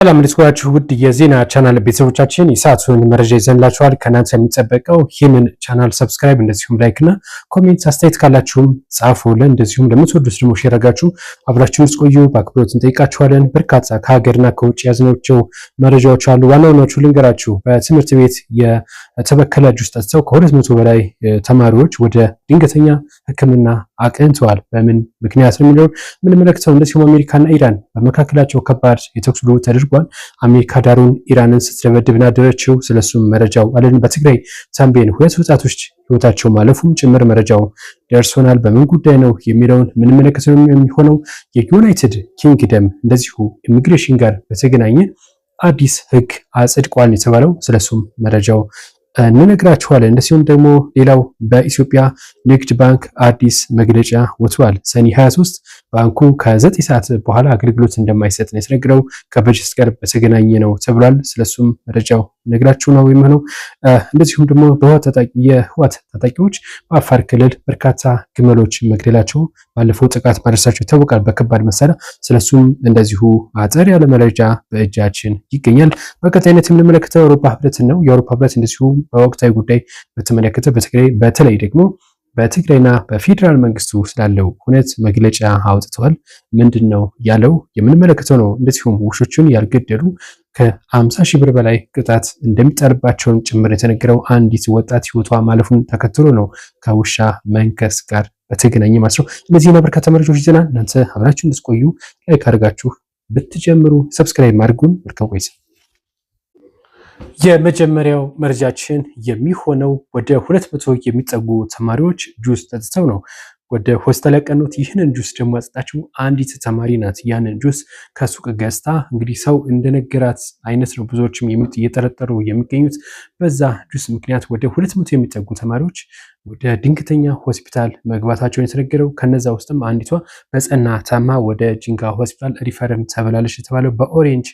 ሰላም እንዴት ውድ የዜና ቻናል ቤተሰቦቻችን፣ የሰዓቱን መረጃ ይዘንላችኋል። ከእናንተ የሚጠበቀው ይህንን ቻናል subscribe፣ እንደዚሁም like እና comment፣ አስተያየት ካላችሁም ጻፉልን። እንደዚሁም ለምትወዱት ደግሞ share አድርጋችሁ አብራችሁን ቆዩ በአክብሮት እንጠይቃችኋለን። በርካታ ከሀገርና ከውጭ ያዝናቸው መረጃዎች አሉ። ዋና ዋናዎቹ ልንገራችሁ። በትምህርት ቤት የተበከለ ጁስ ጠጥተው ከ200 በላይ ተማሪዎች ወደ ድንገተኛ ሕክምና አቅንተዋል። በምን ምክንያት ነው የሚለውን የምንመለከተው። እንደዚሁም አሜሪካና ኢራን በመካከላቸው ከባድ የተኩስ ልውውጥ ተደርጓል። አሜሪካ ዳሩን ኢራንን ስትደበድብ ናደረችው። ስለሱም መረጃው አለን። በትግራይ ተንቤን ሁለት ወጣቶች ህይወታቸው ማለፉም ጭምር መረጃው ደርሶናል። በምን ጉዳይ ነው የሚለውን የምንመለከተው የሚሆነው። የዩናይትድ ኪንግደም እንደዚሁ ኢሚግሬሽን ጋር በተገናኘ አዲስ ህግ አጽድቋል የተባለው፣ ስለሱም መረጃው እንነግራችኋለን። እንደዚሁም ደግሞ ሌላው በኢትዮጵያ ንግድ ባንክ አዲስ መግለጫ ወጥቷል። ሰኔ 23 ባንኩ ከ9 ሰዓት በኋላ አገልግሎት እንደማይሰጥ ነው የተነገረው። ከበጀት ጋር በተገናኘ ነው ተብሏል። ስለሱም መረጃው ነግራችሁ ነው የሚሆነው። እንደዚሁም ደግሞ የህወሓት ታጣቂዎች በአፋር ክልል በርካታ ግመሎች መግደላቸው፣ ባለፈው ጥቃት ማድረሳቸው ይታወቃል በከባድ መሳሪያ። ስለሱም እንደዚሁ አጠር ያለ መረጃ በእጃችን ይገኛል። በቀጣይነት የምንመለከተው የአውሮፓ ህብረትን ነው። የአውሮፓ ህብረት እንደዚሁ በወቅታዊ ጉዳይ በተመለከተ በተለይ ደግሞ በትግራይና በፌዴራል መንግስቱ ስላለው ሁነት መግለጫ አውጥተዋል። ምንድን ነው ያለው የምንመለከተው ነው። እንደዚሁም ውሾችን ያልገደሉ ከ50 ሺህ ብር በላይ ቅጣት እንደሚጣልባቸውን ጭምር የተነገረው አንዲት ወጣት ህይወቷ ማለፉን ተከትሎ ነው፣ ከውሻ መንከስ ጋር በተገናኘ ማለት ነው። እነዚህና በርካታ መረጃዎች ይዘናል። እናንተ አብራችሁ እንድትቆዩ like አድርጋችሁ ብትጀምሩ subscribe አድርጉን። መልካም ቆይታ። የመጀመሪያው መረጃችን የሚሆነው ወደ 200 የሚጠጉ ተማሪዎች ጁስ ጠጥተው ነው ወደ ሆስፒታል ያቀኑት። ይህንን ጁስ ደግሞ ያጠጣችው አንዲት ተማሪ ናት። ያንን ጁስ ከሱቅ ገዝታ እንግዲህ ሰው እንደነገራት አይነት ነው ብዙዎችም እየጠረጠሩ የሚገኙት። በዛ ጁስ ምክንያት ወደ 200 የሚጠጉ ተማሪዎች ወደ ድንገተኛ ሆስፒታል መግባታቸውን የተነገረው። ከነዛ ውስጥም አንዲቷ በጸና ታማ ወደ ጂንካ ሆስፒታል refer ም ተብላለች የተባለው፣ በ orange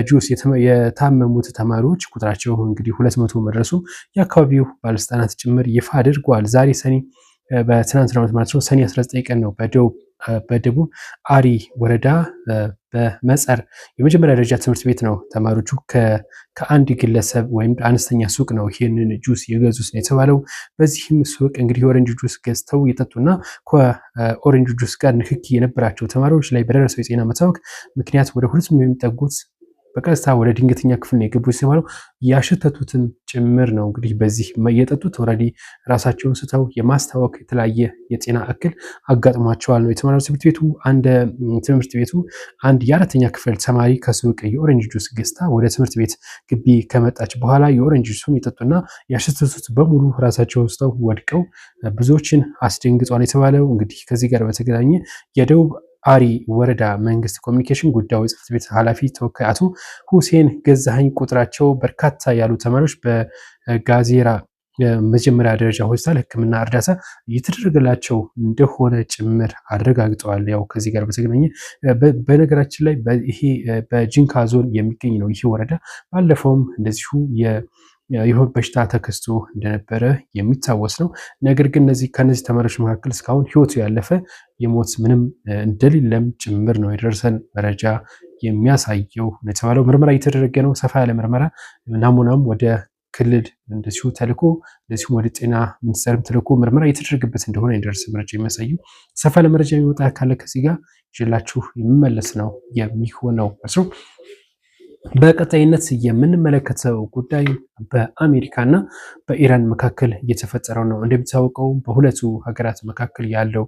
juice የታመሙት ተማሪዎች ቁጥራቸው እንግዲህ 200 መድረሱ የአካባቢው ባለስልጣናት ጭምር ይፋ አድርገዋል። ዛሬ ሰኔ፣ በትናንትናው ዕለት ማለት ነው፣ ሰኔ 19 ቀን ነው፣ በደቡብ አሪ ወረዳ በመጸር የመጀመሪያ ደረጃ ትምህርት ቤት ነው ተማሪዎቹ ከአንድ ግለሰብ ወይም አነስተኛ ሱቅ ነው ይህንን ጁስ የገዙት ነው የተባለው። በዚህም ሱቅ እንግዲህ የ orange juice ገዝተው የጠጡና ከ orange juice ጋር ንክኪ የነበራቸው ተማሪዎች ላይ በደረሰው የጤና መታወክ ምክንያት ወደ 200 የሚጠጉት በቀጥታ ወደ ድንገተኛ ክፍል ነው የገቡት የተባለው። ያሸተቱትም ጭምር ነው እንግዲህ በዚህ የጠጡት already ራሳቸውን ስተው የማስታወክ የተለያየ የጤና እክል አጋጥሟቸዋል ነው የተባለው። ትምህርት ቤቱ አንድ ትምህርት ቤቱ አንድ የአራተኛ ክፍል ተማሪ ከሱቅ የ orange juice ገዝታ ወደ ትምህርት ቤት ግቢ ከመጣች በኋላ የ orange juice ኡን የጠጡና ያሸተቱት በሙሉ ራሳቸውን ስተው ወድቀው ብዙዎችን አስደንግጧል የተባለው። እንግዲህ ከዚህ ጋር በተገናኘ የደቡብ አሪ ወረዳ መንግስት ኮሚኒኬሽን ጉዳዮች ጽሕፈት ቤት ኃላፊ ተወካይ አቶ ሁሴን ገዛኸኝ ቁጥራቸው በርካታ ያሉ ተማሪዎች በጋዜራ መጀመሪያ ደረጃ ሆስፒታል ሕክምና እርዳታ እየተደረገላቸው እንደሆነ ጭምር አረጋግጠዋል። ያው ከዚህ ጋር በተገናኘ በነገራችን ላይ ይሄ በጂንካ ዞን የሚገኝ ነው። ይሄ ወረዳ ባለፈውም እንደዚሁ የሆድ በሽታ ተከስቶ እንደነበረ የሚታወስ ነው። ነገር ግን ከነዚህ ተማሪዎች መካከል እስካሁን ህይወቱ ያለፈ የሞት ምንም እንደሌለም ጭምር ነው የደረሰን መረጃ የሚያሳየው የተባለው። ምርመራ እየተደረገ ነው። ሰፋ ያለ ምርመራ ናሙናም ወደ ክልል እንደዚሁ ተልኮ እንደዚሁም ወደ ጤና ሚኒስቴርም ተልኮ ምርመራ እየተደረገበት እንደሆነ የደረሰ መረጃ የሚያሳየው። ሰፋ ያለ መረጃ የሚወጣ ካለ ከዚህ ጋር ይዤላችሁ የሚመለስ ነው የሚሆነው። በቀጣይነት የምንመለከተው ጉዳይ በአሜሪካና በኢራን መካከል እየተፈጠረው ነው። እንደሚታወቀው በሁለቱ ሀገራት መካከል ያለው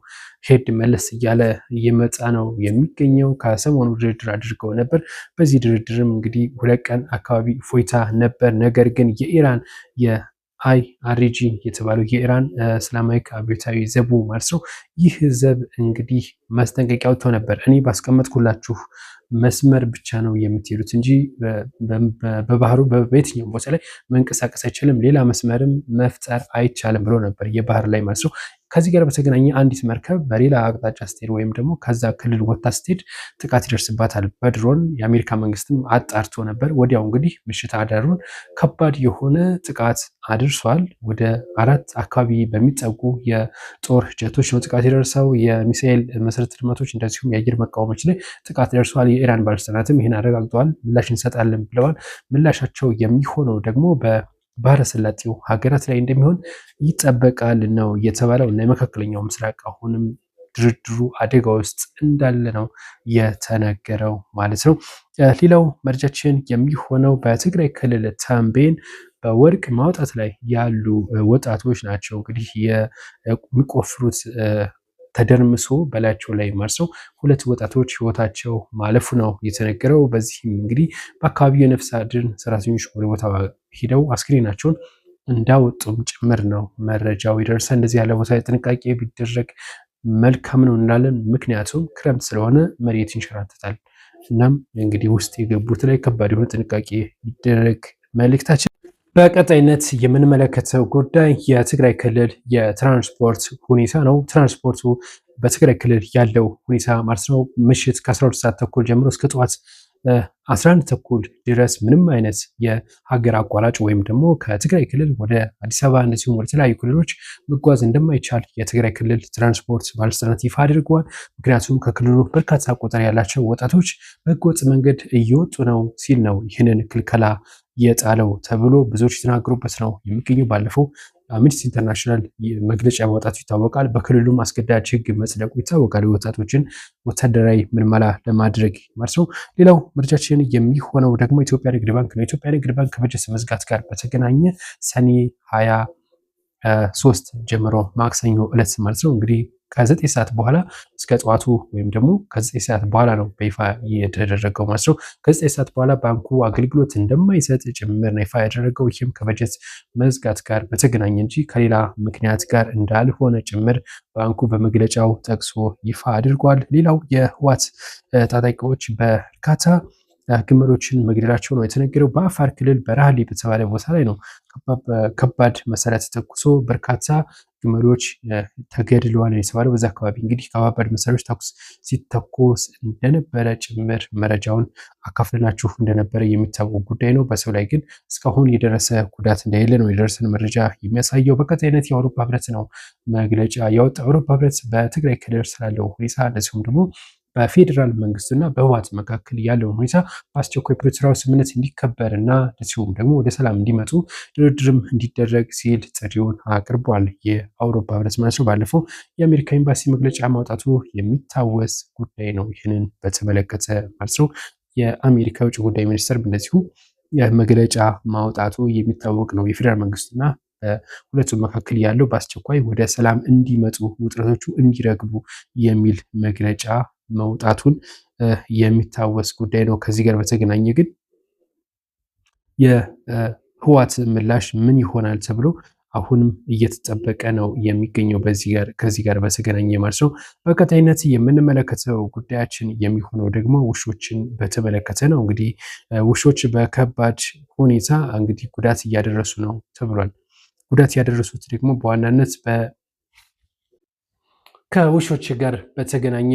ሄድ መለስ እያለ እየመጣ ነው የሚገኘው። ከሰሞኑ ድርድር አድርገው ነበር። በዚህ ድርድርም እንግዲህ 2 ቀን አካባቢ እፎይታ ነበር። ነገር ግን የኢራን የ IRG የተባለው የኢራን እስላማዊ አብዮታዊ ዘቡ ማለት ነው። ይህ ዘብ እንግዲህ ማስጠንቀቂያ አውጥቶ ነበር። እኔ ባስቀመጥኩላችሁ መስመር ብቻ ነው የምትሄዱት እንጂ በባህሩ በየትኛውም ቦታ ላይ መንቀሳቀስ አይቻልም፣ ሌላ መስመርም መፍጠር አይቻልም ብሎ ነበር፣ የባህር ላይ ማለት ነው። ከዚህ ጋር በተገናኘ አንዲት መርከብ በሌላ አቅጣጫ ስትሄድ ወይም ደግሞ ከዛ ክልል ወጥታ ስትሄድ ጥቃት ይደርስባታል በድሮን። የአሜሪካ መንግስትም አጣርቶ ነበር። ወዲያው እንግዲህ ምሽት አዳሩን ከባድ የሆነ ጥቃት አድርሷል። ወደ 4 አካባቢ በሚጠጉ የጦር ጀቶች ነው ጥቃት የደረሰው። የሚሳኤል መሰረተ ልማቶች እንደዚሁም የአየር መቃወሞች ላይ ጥቃት ደርሷል። የኢራን ባለስልጣናትም ይህን አረጋግጠዋል። ምላሽ እንሰጣለን ብለዋል። ምላሻቸው የሚሆነው ደግሞ በባህረ ሰላጤው ሀገራት ላይ እንደሚሆን ይጠበቃል ነው የተባለው። እና የመካከለኛው ምስራቅ አሁንም ድርድሩ አደጋ ውስጥ እንዳለ ነው የተነገረው ማለት ነው። ሌላው መረጃችን የሚሆነው በትግራይ ክልል ተንቤን በወርቅ ማውጣት ላይ ያሉ ወጣቶች ናቸው። እንግዲህ የሚቆፍሩት ተደርምሶ በላያቸው ላይ ማርሰው 2 ወጣቶች ህይወታቸው ማለፉ ነው የተነገረው። በዚህም እንግዲህ በአካባቢው የነፍስ አድን ሰራተኞች ወደ ቦታው ሄደው አስክሬናቸውን እንዳወጡም ጭምር ነው መረጃው የደረሰ። እንደዚህ ያለ ቦታ ጥንቃቄ ቢደረግ መልካም ነው እንላለን። ምክንያቱም ክረምት ስለሆነ መሬት ይንሸራተታል። እናም እንግዲህ ውስጥ የገቡት ላይ ከባድ የሆነ ጥንቃቄ ይደረግ መልእክታችን። በቀጣይነት የምንመለከተው ጉዳይ የትግራይ ክልል የትራንስፖርት ሁኔታ ነው። ትራንስፖርቱ በትግራይ ክልል ያለው ሁኔታ ማለት ነው። ምሽት ከ12 ሰዓት ተኩል ጀምሮ እስከ ጠዋት 11 ተኩል ድረስ ምንም አይነት የሀገር አቋራጭ ወይም ደግሞ ከትግራይ ክልል ወደ አዲስ አበባ እንደዚሁም ወደ ተለያዩ ክልሎች መጓዝ እንደማይቻል የትግራይ ክልል ትራንስፖርት ባለስልጣናት ይፋ አድርገዋል። ምክንያቱም ከክልሉ በርካታ ቁጥር ያላቸው ወጣቶች በህገወጥ መንገድ እየወጡ ነው ሲል ነው ይህንን ክልከላ የጣለው ተብሎ ብዙዎች የተናገሩበት ነው የሚገኘው። ባለፈው አምነስቲ ኢንተርናሽናል መግለጫ ማውጣቱ ይታወቃል። በክልሉም አስገዳጅ ህግ መጽደቁ ይታወቃል። ወጣቶችን ወታደራዊ ምልመላ ለማድረግ ማለት ነው። ሌላው መረጃችን የሚሆነው ደግሞ ኢትዮጵያ ንግድ ባንክ ነው። ኢትዮጵያ ንግድ ባንክ ከበጀት መዝጋት ጋር በተገናኘ ሰኔ 23 ጀምሮ ማክሰኞ ዕለት ማለት ነው እንግዲህ ከ9 ሰዓት በኋላ እስከ ጠዋቱ ወይም ደግሞ ከ9 ሰዓት በኋላ ነው በይፋ የተደረገው ማለት ነው። ከ9 ሰዓት በኋላ ባንኩ አገልግሎት እንደማይሰጥ ጭምር ነው ይፋ ያደረገው። ይህም ከበጀት መዝጋት ጋር በተገናኘ እንጂ ከሌላ ምክንያት ጋር እንዳልሆነ ጭምር ባንኩ በመግለጫው ጠቅሶ ይፋ አድርጓል። ሌላው የህወሓት ታጣቂዎች በርካታ ግመሎችን መግደላቸው ነው የተነገረው። በአፋር ክልል በራህሌ በተባለ ቦታ ላይ ነው ከባድ መሳሪያ ተተኩሶ በርካታ ግመሎች ተገድለዋል የተባለው። በዛ አካባቢ እንግዲህ ከባባድ መሳሪያዎች ተኩስ ሲተኮስ እንደነበረ ጭምር መረጃውን አካፍለናችሁ እንደነበረ የሚታወቅ ጉዳይ ነው። በሰው ላይ ግን እስካሁን የደረሰ ጉዳት እንደሌለ ነው የደረሰን መረጃ የሚያሳየው። በቀጣይነት የአውሮፓ ህብረት ነው መግለጫ ያወጣው። አውሮፓ ህብረት በትግራይ ክልል ስላለው ሁኔታ እንደዚሁም ደግሞ በፌዴራል መንግስቱና በህወሓት መካከል ያለውን ሁኔታ በአስቸኳይ ፕሪቶሪያው ስምምነት እንዲከበር እና እንደዚሁም ደግሞ ወደ ሰላም እንዲመጡ ድርድርም እንዲደረግ ሲል ጥሪውን አቅርቧል። የአውሮፓ ህብረት ማለት ነው። ባለፈው የአሜሪካ ኤምባሲ መግለጫ ማውጣቱ የሚታወስ ጉዳይ ነው። ይህንን በተመለከተ ማለት ነው። የአሜሪካ የውጭ ጉዳይ ሚኒስትር እንደዚሁ መግለጫ ማውጣቱ የሚታወቅ ነው። የፌዴራል መንግስቱና በሁለቱም መካከል ያለው በአስቸኳይ ወደ ሰላም እንዲመጡ ውጥረቶቹ እንዲረግቡ የሚል መግለጫ መውጣቱን የሚታወስ ጉዳይ ነው። ከዚህ ጋር በተገናኘ ግን የህወሓት ምላሽ ምን ይሆናል ተብሎ አሁንም እየተጠበቀ ነው የሚገኘው ከዚህ ጋር በተገናኘ ማለት ነው። በቀጣይነት የምንመለከተው ጉዳያችን የሚሆነው ደግሞ ውሾችን በተመለከተ ነው። እንግዲህ ውሾች በከባድ ሁኔታ እንግዲህ ጉዳት እያደረሱ ነው ተብሏል። ጉዳት ያደረሱት ደግሞ በዋናነት ከውሾች ጋር በተገናኘ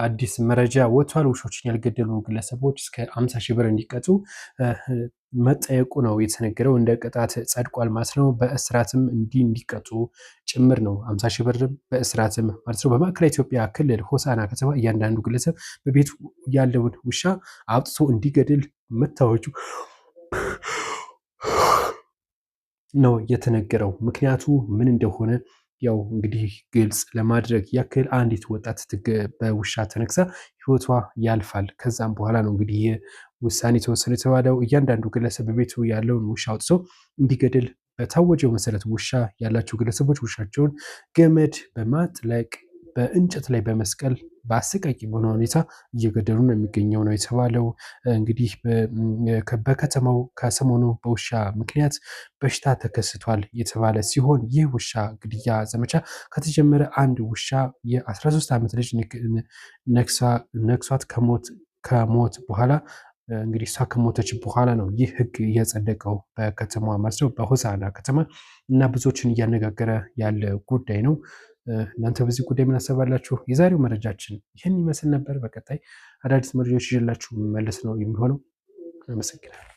አዲስ መረጃ ወጥቷል። ውሾችን ያልገደሉ ግለሰቦች እስከ 50 ሺህ ብር እንዲቀጡ መጠየቁ ነው የተነገረው። እንደ ቅጣት ጸድቋል ማለት ነው። በእስራትም እንዲቀጡ ጭምር ነው። 50 ሺህ ብር በእስራትም ማለት ነው። በማዕከላዊ ኢትዮጵያ ክልል ሆሳዕና ከተማ እያንዳንዱ ግለሰብ በቤቱ ያለውን ውሻ አውጥቶ እንዲገድል መታወጁ ነው የተነገረው። ምክንያቱ ምን እንደሆነ ያው እንግዲህ ግልጽ ለማድረግ ያክል አንዲት ወጣት በውሻ ተነክሳ ሕይወቷ ያልፋል። ከዛም በኋላ ነው እንግዲህ ውሳኔ ተወሰነ የተባለው። እያንዳንዱ ግለሰብ በቤቱ ያለውን ውሻ አውጥቶ እንዲገድል በታወጀው መሰረት ውሻ ያላቸው ግለሰቦች ውሻቸውን ገመድ በማጥለቅ በእንጨት ላይ በመስቀል በአሰቃቂ በሆነ ሁኔታ እየገደሉ ነው የሚገኘው ነው የተባለው። እንግዲህ በከተማው ከሰሞኑ በውሻ ምክንያት በሽታ ተከስቷል የተባለ ሲሆን ይህ ውሻ ግድያ ዘመቻ ከተጀመረ አንድ ውሻ የ13 ዓመት ልጅ ነክሷት ከሞት በኋላ እንግዲህ እሷ ከሞተች በኋላ ነው ይህ ሕግ የጸደቀው በከተማዋ ማለት ነው በሆሳዕና ከተማ እና ብዙዎችን እያነጋገረ ያለ ጉዳይ ነው። እናንተ በዚህ ጉዳይ ምን አሰባላችሁ? የዛሬው መረጃችን ይህን ይመስል ነበር። በቀጣይ አዳዲስ መረጃዎች ይዤላችሁ መለስ ነው የሚሆነው። አመሰግናለሁ።